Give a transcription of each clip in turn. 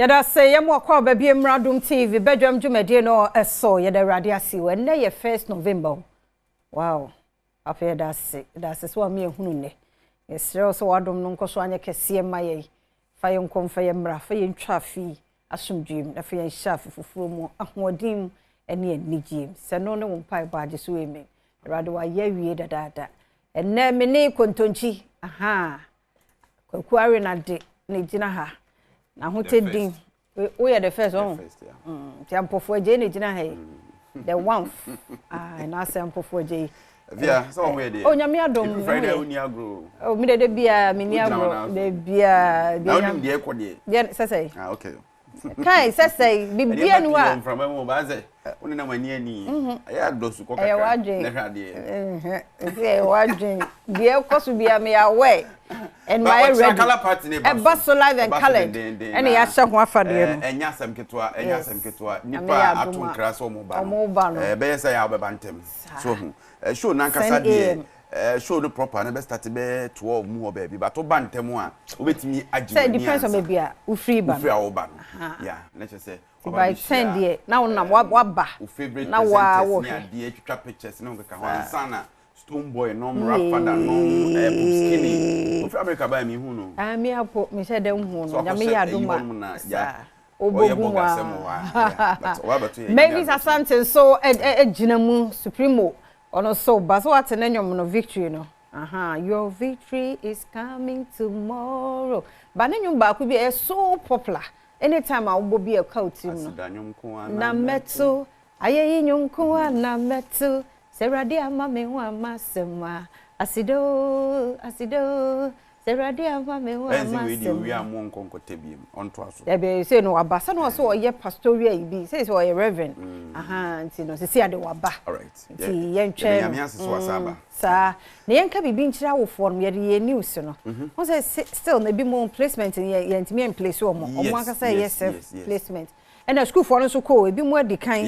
Yɛda ase yɛ mo akɔ aba bie mmra Adom TV badwam dwumadie no so. Yɛda Awurade ase o. Ɛnnɛ yɛ first November o. Wow. Papa yɛda ase. Yɛda ase sɛ wama yɛhunu nnɛ. Yɛsrɛ wo sɛ w'adom no nkɔ so anyɛ kɛseɛ mma yɛn. Fa yɛn nkɔ mfa yɛn mmra. Fa yɛn ntwa afe yi asomdwoeɛ mu na fa yɛn hyɛ afe foforɔ mu ahoɔden mu ne anigyeɛ mu. Sɛ no ne wo mpaebɔ a gye so amen. Awurade wayɛ awie dadaada. Ɛnnɛ me ne Kontonkyi. Ahaa. Kwaku Arenade na egyina ha. N'ahotɛ din. Woyɛ the first ɔho. Mm, nti Ampofo Agyei na egyina ha yi. Mm. The one. Ah, na asɛ Ampofo Agyei. Bia, sɛ wɔn yɛ deɛ. Oh, nyame adom. Ebi Friday wo ni agro. Oh, mi de de bia mi ni agro. De bia. Na wonim deɛ ɛkɔ deɛ. Deɛ sɛ sɛ. Ah, okay. Kai sɛ sɛ bibia ni hɔ a. Mframa mu ba sɛ wo nenam ani ani. Mhm. Ɛyɛ adɔ su kɔ kakra. Ɛyɛ w'adwen. Na hwɛ adeɛ. Ɛsɛ ɛyɛ w'adwen. Deɛ ɛkɔ so bia me aware. And my ready. Color party ne ba so. Ɛba so live and colored. Ɛna yɛahyɛ ho afadeɛ no. Ɛnyɛ asɛm ketewa, ɛnyɛ asɛm ketewa. Nipa a ato nkra sɛ ɔmo ba no. Ɔmo ba no. Ɛbɛyɛ sɛ yɛ a wobɛba ntɛm. So ho. Show nankasa deɛ. Show no proper no bɛ start bɛyɛ 12 mu hɔ baabi but woba ntɛm a wobɛtumi agye Sɛ w'ani depends on ansa. baabi a wofiri ba Wofiri no. a woba no. Yeah, na kyerɛ sɛ Nti waba by 10 abɛhyia deɛ na wonam wa waba wo favourite na waa presenters ne wohwɛ. adeɛ twitwa pictures ne ho keka ho ansa na Stone Boy nom, Rap Father nom, eh, Pope Skinny. Ofiri America baeɛ menhuu no. Ah, me apo mehyɛ da nhuu So no. Nyame akɔhyɛ yɛ ayi adom a hɔnom na ya saa. ɔyɛ Wobɔgu mu bɔga asɛm wɔ hɔ a, yeah, but aa. ɔba abɛto yɛn Nyame Mavis adom so. Asante nso gyina mu, Supremo Ɔno nso ba so wate ne nnwom no victory no ahaa your victory is coming tomorrow ba ne nnwom baako bi a ɛyɛ so popular anytime a wobɔ bi a ɛka wo tirim no Aseda nnwom nko ara na na mɛto. mɛto ayɛyi nnwom nko ara na mɛto sɛ Awurade ama me ho ama asɛm a aseda oo aseda oo Sɛ Awurade amfa me ho Ɛnsɛ amma wei deɛ asɛm owie a. a mo nkɔ nkɔtɛ biem ɔntoa so. Dabi sei no waba sɛ na ɔsɛ ɔyɛ pastoria yi bi sei sɛ ɔyɛ reverend ahaa nti no sisi ade waba Alright nti yɛntwɛn yɛda no Nyame ase sɛ wasa aba. Saa na yɛnka biribi nkyerɛ awofoɔ no yɛde yɛn news no ho sɛ still no ebi mo placement no yɛ yɛntumi yɛn place wɔn wɔn ankasa yɛ self placement ɛna sukuufoɔ no nso kɔ o ebi mo adi kan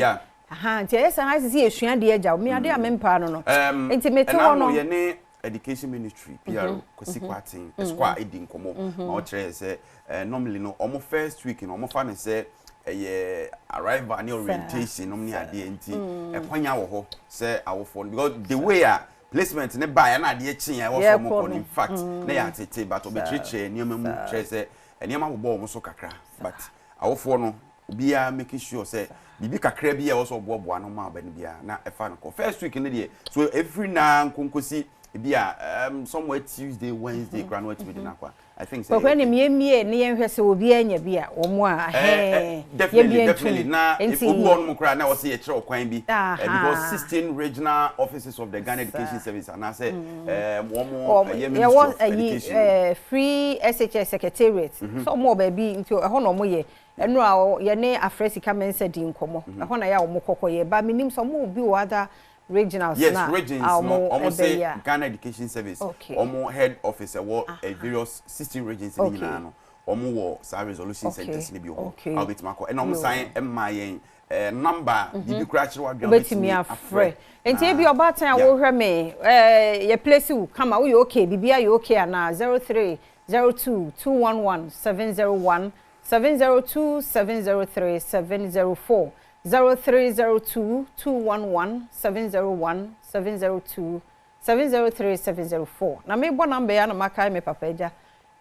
ahaa nti ɛyɛ saa ayɛ sɛ yɛsua adeɛ agya o me adeɛ a mempaa no no nti mete hɔ no. Ɛna no yɛne Education Ministry PRO Kwasi Kwarteng Esquire di nkɔmmɔ ma ɔkyerɛɛ sɛ normally no wɔn first week no wɔfa no sɛ ɛyɛ arrival ne orientation nom ne adeɛ nti ɛkwanya wɔ hɔ sɛ awofoɔ no because the way a placement ne baeɛ na adeɛ kyeeɛ a ɛwɔ sɛ wɔn kɔ no in fact na yɛ atete but ɔbɛkyerɛkyerɛ nneɛma mu kyerɛ sɛ nneɛma bobɔ wɔn so kakra but awofoɔ no Obiara make sure sɛ biribi kakra bi a ɛwɔ sɛ ɔboaboa ano ma ɔba no biara na ɛfa no kɔ. First week no deɛ, so ɛfiri naa nkonkosi ebi a um, somewhere Tuesday, Wednesday koraa na watumi de no akɔ a, I think sɛ Kwaku ɛyɛ anim okay. yɛmmie ne yɛnhwɛ sɛ obiara anya bi a wɔn a Eh, eh, ahɛn definitely, yɛmmie definitely. ntom Na if nti obi wɔ hɔnom koraa na ɛwɔ sɛ yɛkyerɛ ɔkwan bi eh, because aha 16 regional offices of the Ghana Education saa Service anaasɛ eh, wɔn wɔn ɛyɛ Ministry yɛwɔ of ayi Education no. eh, free SHS secretariat sɛ wɔn wɔ baabi nti ɛhɔ na wɔn yɛ Ɛno a yɛne Afrɛ Sika Mensah dii nkɔmmɔ. Ɛhɔ na ɛyɛ a wɔkɔ kɔyɛ. But mennim sɛ wɔwɔ bi wɔ other regionals Yes, no a regions a no, wɔn se wɔbɛyɛ a. Ghana Education Service, Okay. wɔn head office ɛwɔ Aha. various 16 regions no Okay. nyinaa no, wɔn wɔ saa resolution Okay. centres no bi wɔ hɔ Okay. a wobɛtumi akɔ. Ɛna wɔn Yoo. san maa yɛn eh, number a biribi koraa kyerɛ w'adwene a Wobɛtumi wobɛtumi afrɛ. afrɛ. Nti Na ebi ɔbaatan a yeah. wohwɛ me, eh, yɛ place wo kama, woyɛ okay, biribiara yɛ okay anaa? 0302 211 701 702 703 704 0302 211 701 702 703 704 Na mebɔ number yi a na makae me papa agya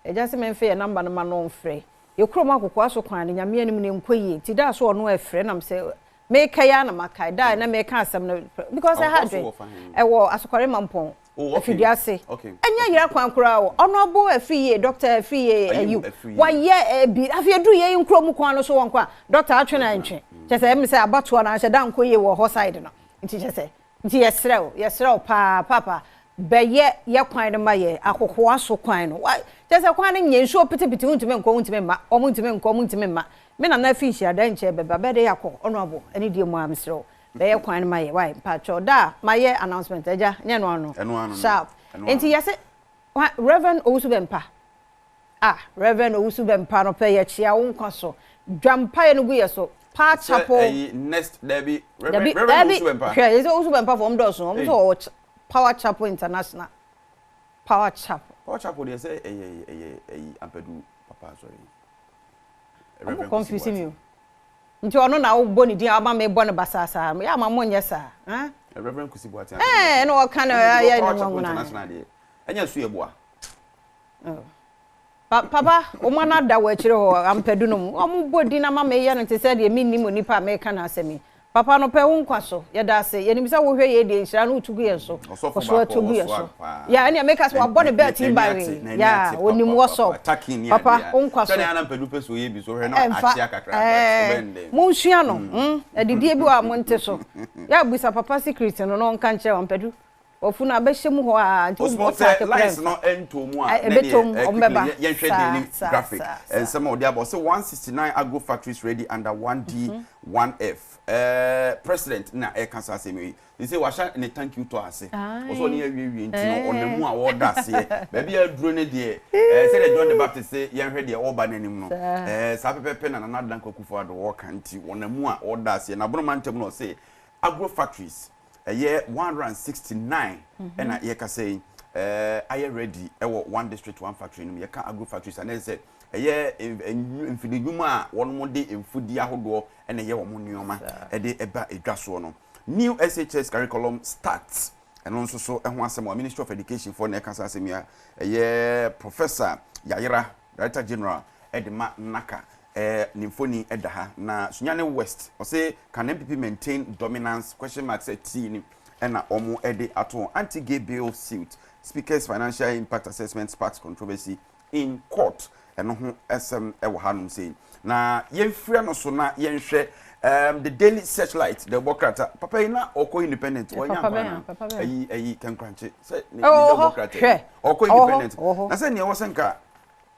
agya se memfe yɛ number no ma no ɔmfrɛ Yɛ kurom akokoa so kwan no Nyame anim no ɛnkɔ yie nti da so ɔno ɛfrɛ na mesɛ meka yi ara na makae da a na meka asɛm no because ɛha adwen ɛwɔ Asokɔre Mampɔn Oh, okay. Afiduase. Okay. Ɛnyɛ yera kwan koraa o. Honourable Afriyie, Doctor Afriyie Ayew, wayɛ bi. Afei eduru yɛn nkuro mu kwan no so wɔn kɔ a, Doctor atwe na ntwe. Kyerɛ sɛ ɛmi sɛ abatoɔ no anhyɛ da nkɔ yie wɔ hɔ side no. Nti kyerɛ sɛ, nti yɛsrɛ wo, yɛsrɛ wo paa, paapa, bɛyɛ yɛ kwan no ma yɛn, akokoa so kwan no. Wa, kyerɛ sɛ kwan no nyɛ nsuo pitipiti, wontumi nkɔ, wontumi mma, wɔn ntumi nkɔ, wɔn ntumi mma. Me nana afi nhyiadan nkyɛn bɛba, bɛyɛ dɛ yɛakɔ, Honourable, ɛne deɛ mu ara mesrɛ wo. Bɛyɛ kwan no ma yɛ wai mpakyɛw da a ma yɛ announcement agya nyɛ no ano Ɛno ano no. sharp Ɛno nti ano. yɛse wa Reverend Owusu Bɛmpa ah Reverend Owusu Bɛmpa no pɛ yɛkyea wo nkwa so dwa mpaeɛ no gu yɛ so Power Sɛ Chapel ɛyi next dabi dabi Reverend Reverend dabi Owusu Bɛmpa. hwɛ yɛsɛ Owusu Bɛmpa fo wɔn dɔɔso wɔn Ei. sɛ wɔwɔ Power Chapel International Power Chapel. Power Chapel deɛ sɛ ɛyɛ ɛyɛ ɛyi Ampadu papa asɔre yi. Ɔmo confuse me o. Nti ɔno na wobɔ ne din a wama mebɔ no basaa saa. Yɛ ama monyɛ saa. Huh? Reverend Kusi Boateng. Ɛɛ na ɔka no ɛyɛ ne nwanwona. Ɛnyɛ su ɛboa. Oh. Pa papa, wɔn ano ada wɔ akyire hɔ, ampadu nom. Wɔn bɔ din ama meyɛ no te sɛ deɛ mennim onipa a meka n'asɛm yi. Papa no pɛ wo nkwa so. Yɛda ase. Yɛnim sɛ wohwɛ yei deɛ nhyira no wotu gu yɛn so. Ɔsɔfo Kɔ so baako ara tu gu ɔwɔ yɛn swag so. paa. Yeah, ɛnneɛ meka sɛ wabɔ ne belt yi N'ani by ate, wei. n'ani Yeah, ate ɔnim what's papapapa. up. Tucking ne Papa, adeɛ a. wo nkwa so. Sɛdeɛ na ampadu pɛ sɛ ɔyɛ bi so wohwɛ na Ɛmfa. akyea kakra but Ɛɛ, wobɛn dɛn. monsua no. Mm, adidie bi wɔ hɔ a monte so. Yɛ a bisa papa secret no na ɔnka nkyerɛ wo. Ampadu, Wafunu abɛhyɛ mu hɔ aa nti Osmo wo sɛ taake koraa lines mfa. no ntɔ mu a na Ɛbɛtɔ mu ɛneɛ ɔmo bɛba quickly yɛnhwɛ saa daily saa graphic saa saa. nsɛm a ɔde aba ɔsɛ 169 agro factories ready under 1D 1F eh, president na ɛka saa asɛm yi sɛ wahyɛ ne thank you tɔ ase ɔsɛ ɔne awiewie nti no ɔnam mu a ɔreda aseɛ baabi a aduro no deɛ eh, sɛdeɛ John the Baptist sɛ yɛnhwɛ deɛ ɔreba n'anim no eh, saa pɛpɛpɛ na Nana Addo Dankwa Akufo-Addo ɔreka nti ɔnam mu a ɔreda aseɛ na Boroma ntam no ɔsɛ agro factories Ɛyɛ 169 ɛna yɛkasa yi ayɛ ready ɛwɔ one district one factory no mu. Yɛka agro factories a na ɛsɛ sɛ ɛyɛ mfidi nnwuma a wɔn de mfudi ahodoɔ ɛna ɛyɛ wɔn nneɛma ɛde ɛba edwa soɔ no. New SHS curriculum starts ɛno nso so ɛho asɛm wɔ Ministry of Education foɔ na ɛka saa asɛm yi a ɛyɛ Professor Yayera Director General ɛde ma NACA Eh ne mfoni da ha. Na Sunyani West ɔse can NPP maintain dominance question mark sɛ tii ni ɛna ɔmo de ato hɔ. Anti gay bill suit, speaker's financial impact assessment sparks controversy in court ɛno ho ɛsɛm ɛwɔ ha nom sei. Na yɛnfiri ɛno so na yɛnhwɛ um, the Daily Searchlight the bɔ krata papa yi na ɔkɔ independent wɔnya nkwa na ɛyi ɛyi kɛnkrankye sɛ ne ne dɛ bɔ krata yi ɔkɔ independent na sɛ nea ɛwɔ sɛ nka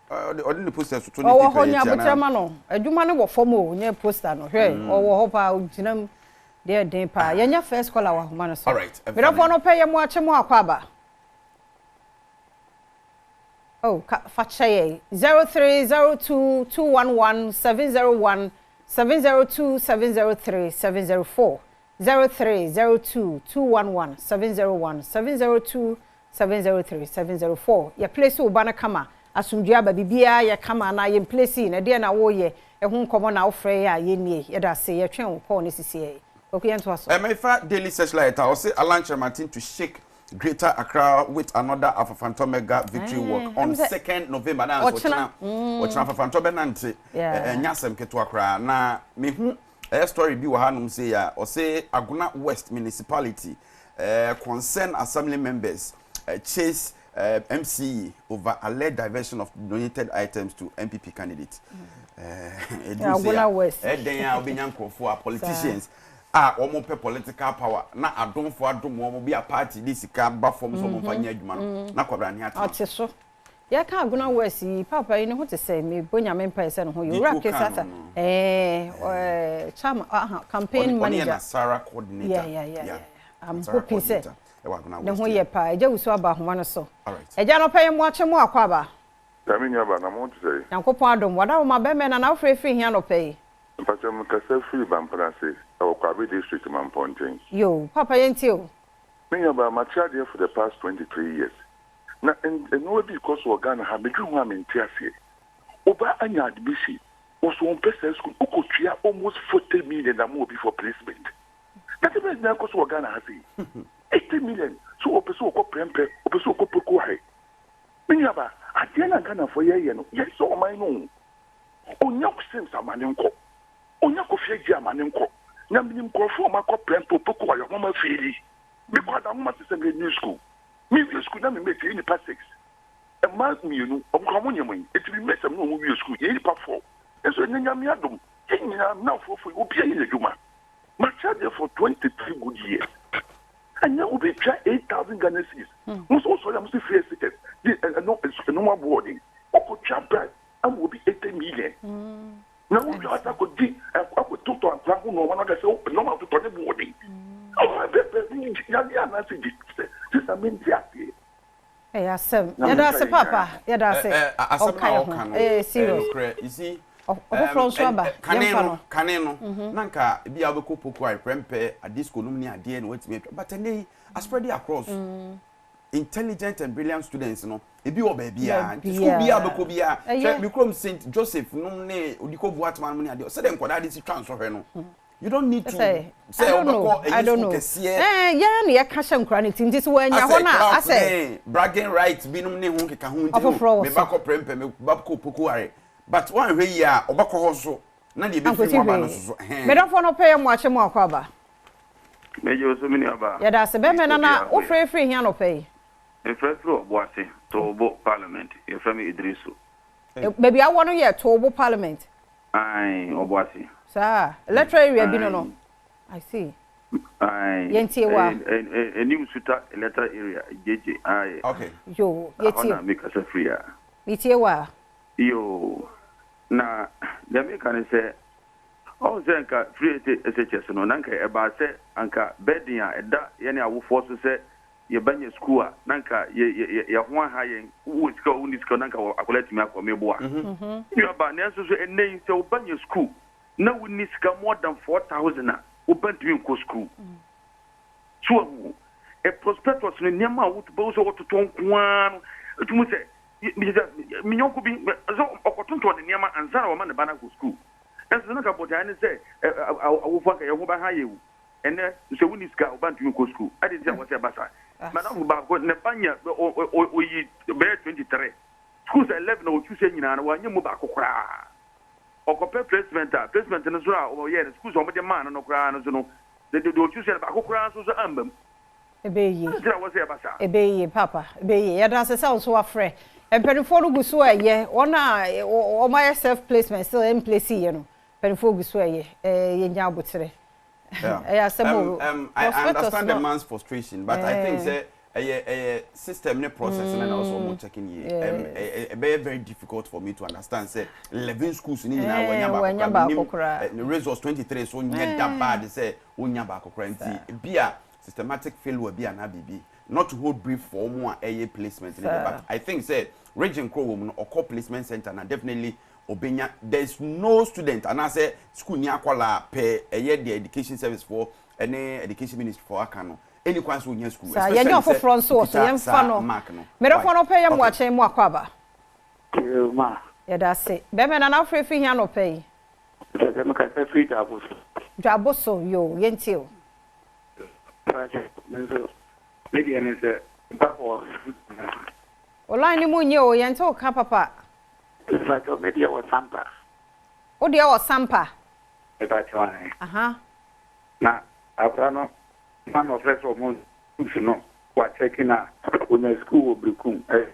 Ɔde ɔde ne posters toto ne Ɔwɔ paper hɔ yi nya akyi aboterɛ anaa? ma no. Adwuma no wɔ fam o, nyɛ poster no. Hwɛ, ɔwɔ hɔ paa, ɔgyina mu. Deɛ ɛden paa. Yɛnya first caller wɔ ahoma no so. Alright, ɛmfa Medɔfoɔ ne. no pɛ yɛ mo akye mo akɔ aba. Oh, ka, fa kyɛ yɛn. 0302 211 701 702 703 704 0302 211 701 702 703 704 Yɛ place wo ba no kama, asomdwoeɛ aba, biribiara yɛ kama anaa yɛn place yi no ɛdeɛn na woreyɛ ɛho nkɔmmɔ na wofrɛ yɛ a yɛnnie. Yɛda ase, yɛtwɛn wo call no sisiɛ. Kwaku yɛntoa so. Ɛmɛfa Daily Searchlight a ɔse Alan Kyerematen to shake Greater Accra with another Afafantɔ mega victory walk on Ɛm sɛ 2nd November na nso ɔkyena. ɔkyena ɔkyena Afafantɔ bɛnante Yeah. ɛnyɛ asɛm ketewa koraa na mehu Ɛyɛ story bi wɔ hanom sei a ɔse Agona West Municipality eh, concern assembly members eh, chase eh, MCE over alleged diversion of donated items to NPP candidate. Eh, ɛduru sei a Agona West. ɛdɛn a wobɛnya nkurɔfoɔ a politicians a wɔn pɛ political power na adomfoɔ adom wɔn bi a party de sika ba fam sɛ wɔn mfa nyɛ adwuma no na kwabrane atena Ɔte so. so. Yɛka Agona West yi, paapa yi ne ho te sɛn? Mebɔ Nyame mpaeɛ sɛ ne ho yɛ. Deɛ Owura tuo kaa no Kesasa, no. ɛɛ, ɛɛ, chairman, aha, campaign Ɔne ɔne yɛ manager. Nasara coordinator. Yeah, yeah, yeah, Yeah. yeah. I'm Nasara hoping sɛ coordinator ɛwɔ Agona ne West. ho Yeah. yɛ paa. Agya Wusu aba ahoma no so. All right. Agya anɔpa yi mmoakye mo akɔ aba. Ya me nua ba na mo te sɛn? Nyankopɔn adom. W'adaworoma bɛmɛn na na wofrɛ firi he anɔpa yi? Mpakyɛw me kasa firi Bamprase ɛwɔ Kwabe district Mampɔnten. Yoo, paapa yɛntie o. Me nua ba mate adeɛ for the past 23 years Na nnoɔma bi rekɔ so wɔ Ghana ha, medwene ho a mente aseɛ. Wo ba anya admission, wo so wompɛ saa sukuu no, wokɔ tua almost 40 million ama obi for placement. Na deɛ bɛn na ɛkɔ so wɔ Ghana ha sei? 80 million, so ɔpɛ sɛ ɔkɔ prɛmprɛ, ɔpɛ sɛ ɔkɔ poku ahɛ. Me nuaba, adeɛ no a Ghanafoɔ yɛyɛ no, yɛsɛ ɔman no o. Ɔnya Sims ama ne nkɔ, ɔnya Kofi Adjei ama ne nkɔ. Na menim nkurɔfoɔ a wɔakɔ prɛmprɛ, opoku ahɛ, wɔn afeeli. Mekɔ Adanwoma te sɛ meyɛ new school. Me wie sukuu na me mate yɛ nipa six, mmaa mienu, ɔmo koraa ɔmo nyɛ mo yi, nti me mate a me ne ɔmo wie sukuu yɛyɛ nipa four, nso ɛnɛ Nyame adom yɛn nyinaa nnamfoɔfoɔ yi obiara yɛ n'adwuma, makyɛ adeɛ for 23 good years, ɛnɛ obi twa 8000 Ghana cedis, mo nso mo sɔre a mo se free SHS de ɛno ɛno aboɔden, wokɔ twa bribe ama obi 80 million. Na wo dwa asa kɔdi akɔtotɔ akora ho nnoɔma no aka sɛ nnoɔma a wototɔ ne bo wɔ den. Ɔman bɛbɛ yadeɛ anaasɛ gye sɛ sisa mente aseɛ. Ɛyɛ asɛm. Nyame Yɛda nka ase yɛn nyinaa paapa. ho. Yɛda ase. Asɛm Ɔka no a yɛn ho. ɔka no Ɛyɛ ɛyɛ serious. nokorɛ. You see, Ɔfoforɔ nso aba. kane Yɛmfa no no. kane no na nka ebi a wobɛkɔ poku a prɛmpɛ adisco nom ne adeɛ na watumi atwa but ɛnɛ yi aspread across. Intelligent and brilliant students no, ebi wɔ baabiara. Nti school biara bɛkɔ biara, hwɛ me kurom St. Joseph nom ne Odiko Boatema nom ne adeɛ, sɛdeɛ nkwadaa de si twa nsɔhwɛ no, you don't need to sɛ wobɛkɔ ɛyi school kɛseɛ. Ɛɛ yɛn na yɛka hyɛ nkwadaa no ti nti sɛ wɔanya hɔ no a asɛ. Bragging right binom ne ho nkeka ho nti no, me ba kɔ Prempeh, me ba kɔ Opoku But woanhwɛ yie a, ɔbɛkɔ hɔ nso na deɛ ɛbɛfiri mu aba no nso so, ɛhɛn. Me dɔfoɔ no pɛ yɛ mo akye mo akɔ aba. Megye wo so me nua baa. Yɛda ase. Bɛmɛ nana wo frɛ firi he anɔpa yi? Me frɛ firi Ɔboase, Toobo parliament. Yɛfrɛ me Idrisu. Baabi a wowɔ no yɛ Toobo parliament? Ae, Ɔboase. Saa, electoral area bi no no? I see. Ae. Yɛntie wo a. Anim Suta electoral area, Gyegye, ae. Okay. Yoo, yɛtie. Ɛhɔ na me kasa firi a. Metie wo a. Yoo, na deɛ meka ne sɛ, ɔhu sɛ nka free SHS no, na nka ɛbaa sɛ anka burden a ɛda yɛne awofoɔ so sɛ yɛba nya sukuu a, na nka yɛ yɛ yɛ ho aha yɛn, wowɔ sika o, wonni sika o, na nka akwadaa atumi akɔ, meboa. Me nua ba, nanso so ɛnnɛ yi, sɛ wo ba nya sukuu na wonni sika more than 4,000 a, wo ba ntumi nkɔ sukuu. So wahu? Ɛ prospectus no, nneɛma a wobɛhu sɛ wɔtotɔ nko ara no, wotumi hu sɛ Me yɔnko bi, sɛ ɔkɔtontɔn ne nneɛma ansa na wama ne ba no akɔ sukuu. Nanso na anka botae ne sɛ awofo anka yɛn ho bɛha yɛn o. Ɛnnɛ, sɛ wunni sika a, wo ba ntumi nkɔ sukuu. Adɛn nti na ɛwɔ sɛ ɛba saa? M'adamfo baako, ne ba nya, oyi bɛyɛ 23. Schools 11 a ochuusiɛ nyinaa no, wanyɛ mu baako koraa. Ɔkɔpɛ placement a, placement no nso a ɔyɛɛ no, schools a wɔde maa no no koraa no nso no, deɛ ochuusiɛ no, baako koraa nso so amma mu. Ɛbɛyɛ yie. Ɛbɛyɛ yie paapa. Ɛbɛyɛ yie. Yɛda ase sɛ wo nso wafrɛ. Mpanimfoɔ no gu so ɛyɛ. Wɔn a wɔn ayɛ self placement still ɛmplesi yɛ no. Mpanimfoɔ gu so ɛyɛ. Yɛnya aboterɛ. Ɛyɛ asɛm o. Um, I understand the man's frustration, but I think sɛ ɛyɛ ɛyɛ system ne process no na ɔsɛ wɔn checking yie. Ɛbɛyɛ very difficult for me to understand sɛ 11 schools ne nyinaa wɔnya baako koraa. Menim ne results 23 so nyɛ that bad sɛ wonya baako koraa nti bi a systematic failure bi anaa biribi, not to hold brief for wɔn a ɛyɛ placement no deɛ, but I think sɛ region korɔ wɔ mu no ɔkɔ placement center na definitely ɔbɛnya, there is no student anaasɛ school ni akwadaa pɛ ɛyɛ deɛ education service foɔ ɛne education ministry foɔ aka no ɛni kwan sɛ ɔnya school Saa, yɛnyɛ especially sɛ ɔfoforɔ nso wɔ so, ɔkita yɛmfa saa no. mark no. Medɔfoɔ Why? no pɛ yɛ Okay. mmoakye mo akɔ aba. Yoo ma. Yɛda ase. Bɛmɛ Nana wofrɛ firi he anɔpa yi? Kyerɛ sɛ mekasa firi Dwaboso. Dwaboso, yoo, yɛntie o. Pakyɛ me nso me deɛ ne sɛ ba wɔ Sampa. Wo line no mu nyɛ o, yɛnte wo ka papa. Mepakyɛw me deɛ wɔ Sampa. Wo deɛ wɔ Sampa? Mepakyɛw ahe. Aha. Na akora no ma na ɔfrɛ sɛ ɔmo schools no wa check na onya school wɔ Berekum ɛ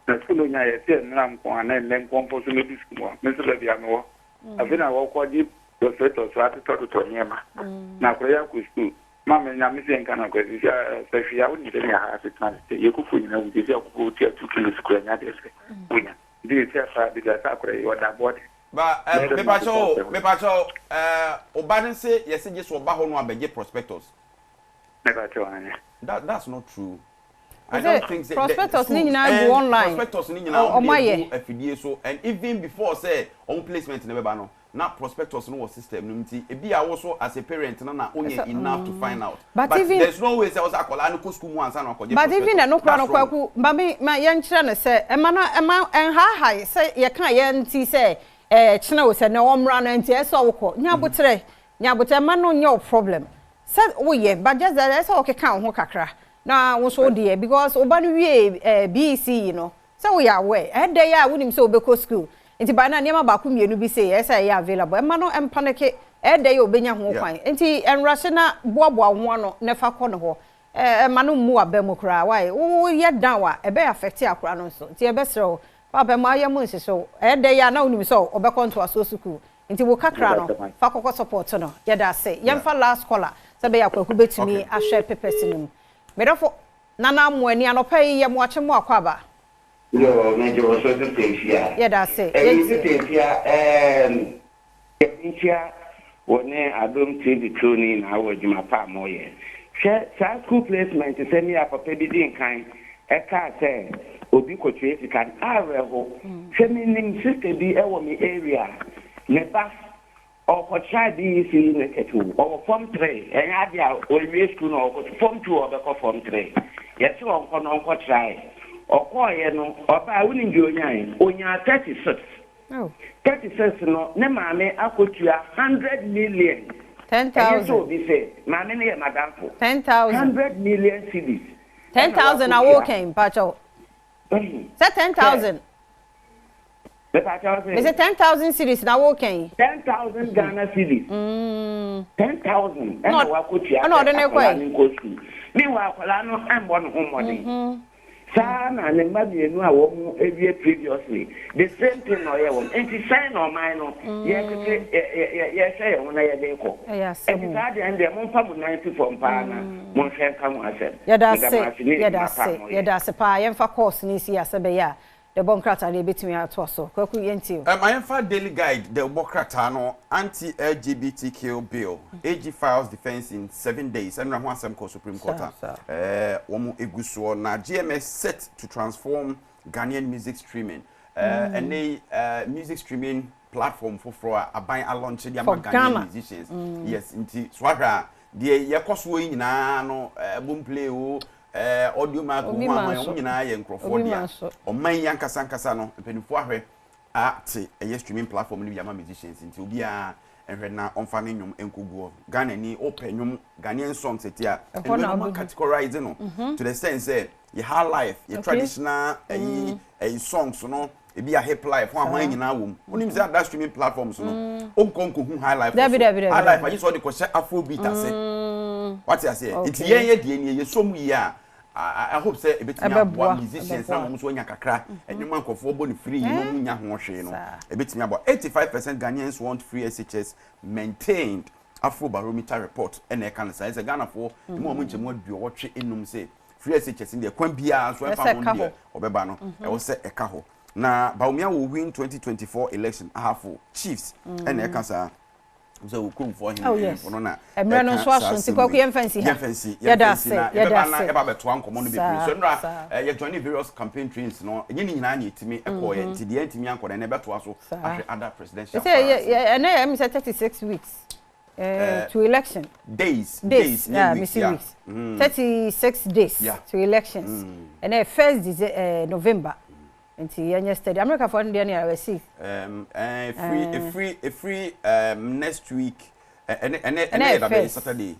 na school no onya yɛ sɛ nnora nko a na ɛnnɛ nko mpo so mɛdu school hɔ me nso baabi a mewɔ afei na wɔkɔ gye prospectus so atotɔtotɔ nneɛma na akora yi akɔ school ma me nyame sɛ nka na akora sisi a sɛ hwee a wonim sɛnea ha asetena te yɛ kufuo nyina wu sisi a kufuo wotua 2 kilos kora nya deɛ sɛ wonya nti sisi a saa baabi a sɛ akora yi ɔda bɔɔde Ba eh, mepakyɛ o, mepakyɛ o, eh, ɔba no se yɛse gye so ɔba hɔ no abɛgye prospectus. Mepakyɛ o, ane. That, that's not true. I Ɔsɛ don't think say the prospectus ne schools nyinaa gu and online. prospectus ne nyinaa Ɔmo wɔn de ayɛ. egu afidie so and even before sɛ wɔn placement ne bɛba no na prospectus no wɔ system no mu nti ebi a wo so as a parent no na wonyɛ Ɛsɛ enough to find out But but even there is no way sɛ wɔsɛ akwadaa no kɔ school mu ansa na wakɔgye But even prospectus ɛno koraa no that's wrong. Kwaku ma me ma yɛnkyerɛ no sɛ ɛma no ɛma ɛnhaahae sɛ yɛka yɛn ti sɛ ɛɛ kyena o sɛ nɛ ɔmmra no nti ɛsɛ sɛ wokɔ nya aboterɛ nya aboterɛ mma no nyɛ wo problem sɛ woyɛ but just that ɛsɛ sɛ wokeka wo ho kakra na wo nso wo deɛ because wo ba no wie ɛɛ BEC yi no sɛ woyɛ aware ɛdɛ yi a wonim sɛ wobɛkɔ school nti by now nneɛma baako mmienu bi sei ɛsɛ sɛ ɛyɛ available ɛma no mpaneke ɛdɛ yi a obɛnya ho kwan nti ɛnrahye na boaboa wo ho ano na fa kɔ ne hɔ ɛɛ ɛma no mmu aba mu koraa why woyɛ down a ɛbɛyɛ affect akora no nso nti ɛbɛsrɛ wo papa ma ayɛ mu nhyehyɛ wo ɛdɛ yi a na wonim sɛ ɔbɛkɔ ntoasoɔ sukuu nti wo kakra no fa kɔkɔ support no yɛda ase yɛmfa last caller sɛ bɛyɛ akwaku bɛtumi ahwɛ papers no mu medɔfo Nana Amoani anɔpa yi yɛ mo akye mo akɔ aba. Yoo me gye wo so Sister Efia. Yɛda ase Ɛyi yɛntie. Sister Efia ɛɛm yɛde nkyia wo ne Adom TV crew no nyinaa wɔ adwuma pa a mo yɛ. Hwɛ saa school placement sɛm yi a papa bi dii nkan ɛkaa sɛ obi kɔtua sika no awerɛho. Hwɛ me nim sister bi ɛwɔ me area ne ba Ɔrekɔtra BEC Unit o, ɔwɔ form tree, ɛnyɛ adeɛ a wawie sukuu na ɔrekɔ form two a ɔbɛkɔ form tree. Yɛse ɔnkɔ na ɔnkɔ try. Ɔkɔɔeɛ no, ɔbaa wonim deɛ ɔnyae? Ɔnyaa 36. 36 no, ne maame akɔtua 100 million. Ɛnyɛ sɛ obi se, maame no yɛ m'adamfo. 100 million cedis ɛna 10,000 na wakɔtua. wokan, mpakyɛw. Wahu? Sɛ ten Sɛ, thousand. mepakyɛw se? Mese 10,000 cedis na wokan. 10,000 Ghana cedis. 10,000 Ɛna ɛna wakɔtua ɛna sɛ ɔde ne akwadaa kɔe. no nkɔ sukuu. Meanwhile, akwadaa no mmɔ ne ho mmɔden. Saa na ne mma mmienu a wɔn awie previously, the same thing na ɔyɛ wɔn. Nti sɛn na ɔman no yɛtete yɛhwɛ yɛn ho na yɛde kɔ? Ɛyɛ asɛm Nti o. saa deɛ no deɛ momfa mo nan si fam paa na monhwɛ nka ho asɛm. Yɛda Meda ase, mo ase ne yɛda adwuma pa a ase, moyɛ. yɛda ase paa. Yɛmfa course no nsi asɛ bɛyɛ a dɛbɔ nkrataa deɛ yɛbɛtumi atoa so. Kwaku, yɛntie o. Ma yɛmfa Daily Guide dɛwbɔ krataa no, Anti-LGBTQ Bill, AG files defence in 7 days, ɛnora ho asɛm kɔ Supreme Court a wɔn egu soɔ. Na GMS set to transform Ghanaian music streaming. Ɛnɛ yi music streaming platform foforɔ a aban alaunch de ama For Ghanaian Ghana. musicians. Yes, nti so ahwɛ a deɛ yɛkɔ soɔ yi nyinaa no, Boomplay o, Audiomack o, Obi ho ma ahwan so. wɔn nyinaa yɛ nkurɔfoɔ Obi dea. ma so. Ɔman yi ankasa ankasa no, mpanimfoɔ ahwɛ ate ɛyɛ streaming platform no bi ama musicians, nti obiara nhwɛ na ɔmfa ne nnwom nkɔgu hɔ. Ghana ni wopɛ nnwom, Ghanaian songs ɛti a, Ɛhɔ ɛno na no ma wobɛhu. categorize no to the sense sɛ yɛ high life, yɛ traditional ɛyi songs no, ebi a hip life ho ahwan nyinaa wɔ mu. Wonim sɛ ada streaming platforms no, wonkɔ nkɔhu high life wɔ Dabi, so. dabi, dabi, High life dabi. agye sɛ ɔde kɔhyɛ afrobeat ase. Wate aseɛ? Nti yɛn yɛ deɛ nie yɛsɔ mu yie a, I hope sɛ ebetumi aboa Ɛbɛboa, musicians na ɛbɛboa. wɔn nso anya kakra. Ɛnwoma nkurɔfoɔ bɔ ne free yi na wɔn nya ho hwee no, Saa. ebetumi aboa. 85% Ghanaians want free SHS maintained, Afrobarometer report ɛna ɛka no saa. Ɛsɛ Ghanafoɔ emu a wɔn nkyɛn mu 85 sɛ free SHS deɛ, kwan biara so ɛfa Ɛsɛ ho ɛka deɛ hɔ. ɔbɛba no, ɛwɔ sɛ ɛka hɔ. Na Bawumia will win 2024 election, Ahafo chiefs ɛna ɛka saa sɛ wo kuromfoɔ hene Oh, yes. hemfo no na Mmerɛ no ɛka nso aso, saa nti asɛm Kwaku, wei. yɛmfa nsi ha. Yɛmfa nsi, Yɛda yɛmfa nsi ase, na yɛda yɛbɛba na ase. yɛba bɛtoa nkɔmmɔ no bebree so. Nnora yɛ join various campaign trains no, ɛnyɛ ne nyinaa na yɛtumi ɛkɔɔyɛ, nti deɛ yɛntumi ankɔ no, ɛnɛ ɛbɛtoa so ahwɛ other presidential Sɛ yɛ aspirants no. ɛnɛ yɛ mi sɛ 36 weeks to election. Days. Days. Days, Yeah, ne me weeks, see yeah. weeks. 36 days to elections. Ɛnɛ first November. Nti yɛnyɛ steady. America for no deɛ no yɛ six. Free, free, free next week. Ɛnɛ ɛnɛ Ɛnɛ ɛnɛ yɛ dabɛ first. Saturday.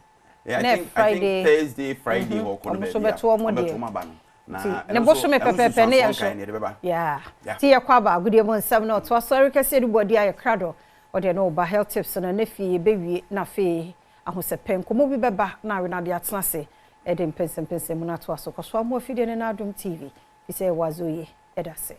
Yeah, I Ɛnɛ think I think Friday. Thursday, Friday hɔ kɔ no Ɔmo nso baabi a bɛto ɔmo ɔmo deɛ. bɛto ɔmo aba no. Na Nti ɛno ne nso- bosome ɛno nso pɛpɛɛpɛ ne yɛn nsuansoɔ nso. nkae ne yɛde bɛba. Yeah. Ti yɛkɔ aba agodie mu nsɛm no ɔtoa sɔre kɛseɛ de bɔdi ayɛ krado. Ɔde no ɔba health tips no ne fie bɛwie na afei ahosɛpɛ nkɔmmɔ bi bɛba na awe no ade atena ase ɛde mpɛnsɛmpɛnsɛm mu no atoa so. Kɔ so amoa afidie no Adom TV fi sɛ ɛwɔ azo yie. Ɛda ase.